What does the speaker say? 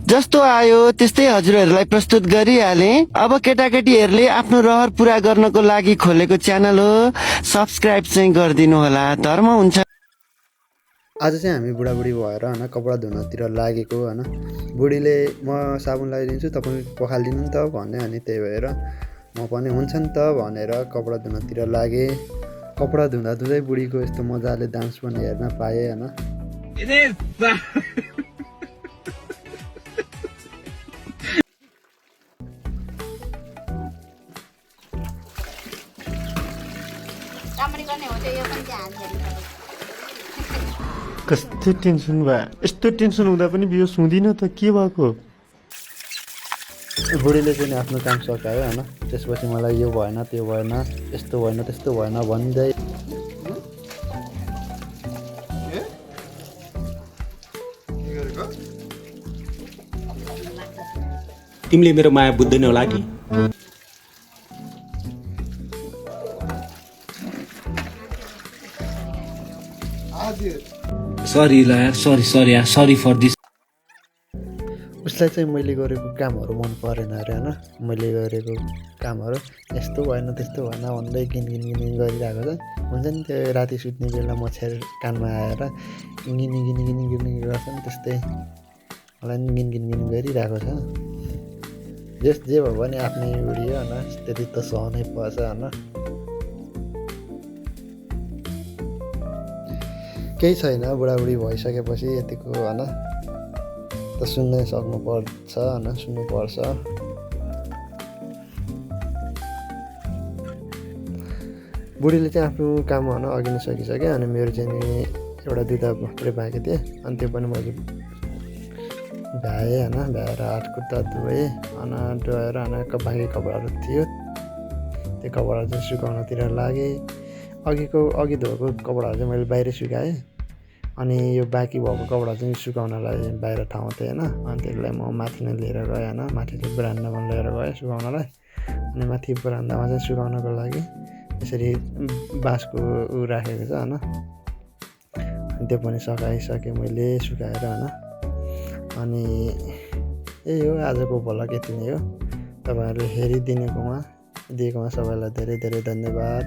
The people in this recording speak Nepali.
जस्तो आयो त्यस्तै हजुरहरूलाई प्रस्तुत गरिहाले। अब केटाकेटीहरूले आफ्नो रहर पूरा गर्नको लागि खोलेको च्यानल हो, सब्सक्राइब चाहिँ गरिदिनु होला, धर्म हुन्छ। आज चाहिँ हामी बुढाबुढी भएर होइन कपडा धुनतिर लागेको होइन। बुढीले म साबुन लगाइदिन्छु तपाईँ पखालिदिनु नि त भन्यो, अनि त्यही भएर म पनि हुन्छ नि त भनेर कपडा धुनतिर लागेँ। कपडा धुँदा धुँदै बुढीको यस्तो मजाले डान्स पनि हेर्न पाएँ होइन। कस्तो टेन्सन भयो, यस्तो टेन्सन हुँदा पनि बियो सुँदिन त के भएको? बुढीले चाहिँ आफ्नो काम सकायो होइन। त्यसपछि मलाई यो भएन त्यो भएन, यस्तो भएन त्यस्तो भएन भन्दै तिमीले मेरो माया बुझ्दैन होला कि? सरी ल यार, सरी यार, सरी फर दिस। उसलाई चाहिँ मैले गरेको कामहरू मन परेन अरे होइन। मैले गरेको कामहरू यस्तो भएन त्यस्तो भएन भन्दै गिन गरिरहेको छ। हुन्छ नि त्यो राति सुत्ने बेला मच्छर कानमा आएर गिनी गर्छ नि, त्यस्तै मलाई नि गिन गरिरहेको छ। जे भए पनि आफ्नै बुढी हो होइन, त्यति त सहनै पर्छ होइन। केही छैन, बुढाबुढी भइसकेपछि यतिको होइन त सुन्नै सक्नुपर्छ होइन, सुन्नुपर्छ। बुढीले चाहिँ आफ्नो काम होइन अघि नै सकिसक्यो। अनि मेरो चाहिँ नि एउटा दुईवटा मात्रै बाँकी थिएँ, अनि त्यो पनि मैले भ्याएँ होइन। भ्याएर हात खुट्टा धोएँ, अनि धोएर बाँकी कपडाहरू थियो त्यो कपडाहरू चाहिँ सुकाउनतिर लागेँ। अघि धोएको कपडाहरू चाहिँ मैले बाहिर सुकाएँ, अनि यो बाँकी भएको कपडा चाहिँ सुकाउनलाई बाहिर ठाउँ थियो होइन। अनि त्यसलाई म माथि नै लिएर गएँ होइन। माथि चाहिँ बरान्डामा लिएर गएँ सुकाउनलाई। अनि माथि बरान्डामा चाहिँ सुकाउनको लागि यसरी बाँसको राखेको छ होइन। अनि त्यो पनि सकाइसकेँ मैले सुकाएर होइन। अनि यही हो आजको भ्लग, यति नै हो। तपाईँहरूले हेरिदिएकोमा सबैलाई धेरै धेरै धन्यवाद।